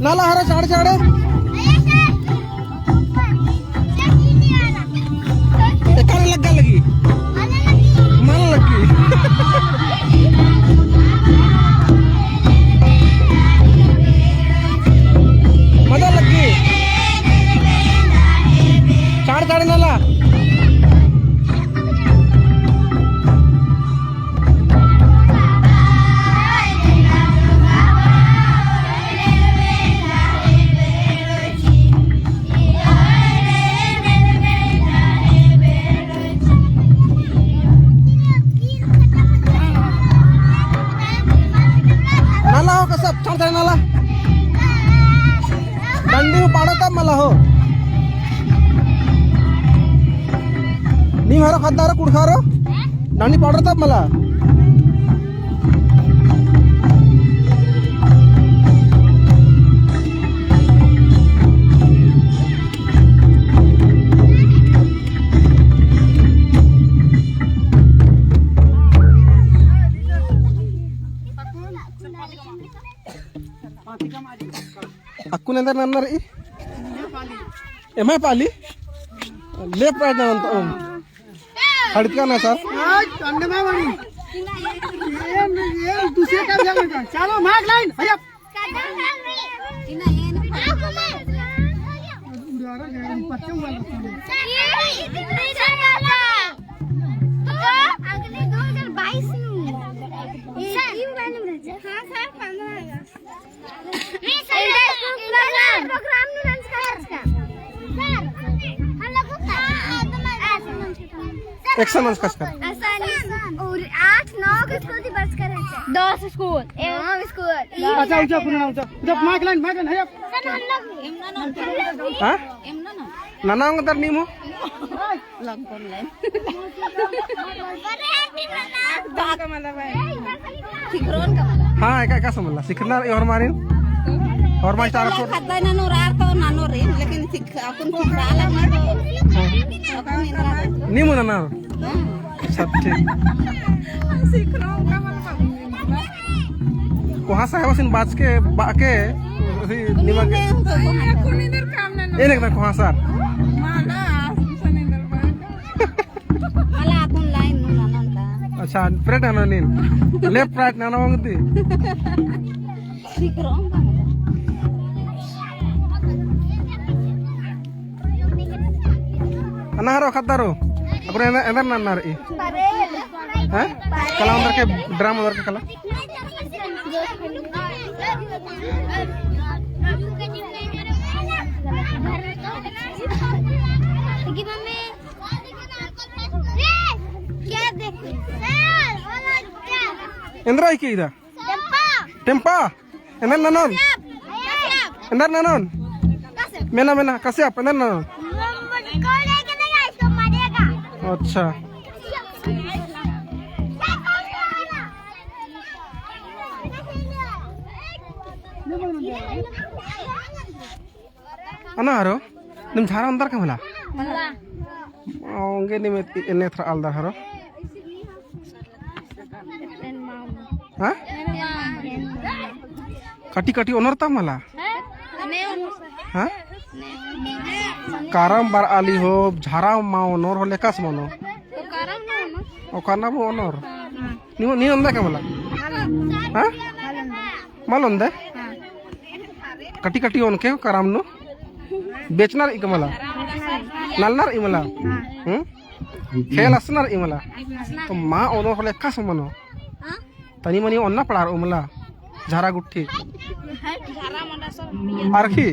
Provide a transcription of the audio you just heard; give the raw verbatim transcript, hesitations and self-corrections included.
नला हरा चाड़े चाड़े। एकाने लग्गा लगी। मल लग्गी। मजा लग्गी। चाड़े चाड़े नला। नला हो कसब, चाड़े चाड़े नला। डंडी हूँ पाड़ो तब मला हो। नीम हरो खद्दारो कुड़खारो। डंडी पाड़ो तब मला। अक्कुन एन्दर नन्ना रई? एम्है पाली? Left right नन्ना तो। हड़का ना सर। आज अंडे में बड़ी। ये, ये दूसरे का ध्यान रखना। चलो, mark line, भैया। उड़ा रहा है, पत्ते हुआ रहता है। अगले दो हज़ार बाईस में। हाँ सर, पन्द्रह अगस्त। प्रोग्राम नू नंजका। एकसन नंजका। और आठ नौ के स्कूल ती बरचका। दस स्कूल। नौ स्कूल। अच्छा, ऊंचा, पुनः ऊंचा। उधर mic line, mic line, हया। हाँ? नना ओंगदर नीम हूँ? लंकोन लाइन। हाँ, एका, एकासे मला। सिखरना रई होरमारिन। होरमारिन चारा फोर। खद्दा ननोर आर तो ननोर रई, लेकिन सिख, अक्कुन सिखरआ लगना तो। नीम हूँ ननोर? हाँ। अच्छा, ठीक। सिखरओ का मतलब? कोहाँ सा है वसिन बाचके, बाके, वसी निमा के। एन एकदम कोहाँ सा। मला अक्कुन लाइन नू ननोन ता। अच्छा, प्रेट ननोन नीन। Left right ननोन ओंगदी। सिखरओ का मतलब? नना हरो खद्दारो। अबड़े एन्दर, एन्दर नन्ना रई? हाँ? कला ओन्दर के, drum ओन्दर के कला। एन्दरा हिके इदा? टेम्पा। टेम्पा? एन्दर ननोन? कश्यप। एन्दर ननोन? कश्यप। मेना, मेना, कश्यप, एन्दर ननोन? अच्छा। अना हरो, निम झारा ओन्दर का मला? मला। ओंगे निम एन्ने थरा आलदर हरो। हाँ? कटी कटी ओनोर ता मला? हाँ? कारम बरआ ली हो, झारा मा ओनोर होले एकासे मनो। ओकर ना बो ओनोर। नीम, नीम ओन्दा का मला? हाँ? मल ओन्दे? कटी कटी ओनके कारम नू? बेचना रई का मला? नलना रई मला? हम्म? खेल असना रई मला? तो मा ओनोर होले एकासे मनो? तनी मनी ओन्ना पड़ारओ मला? झारा गुट्ठी। अरखी?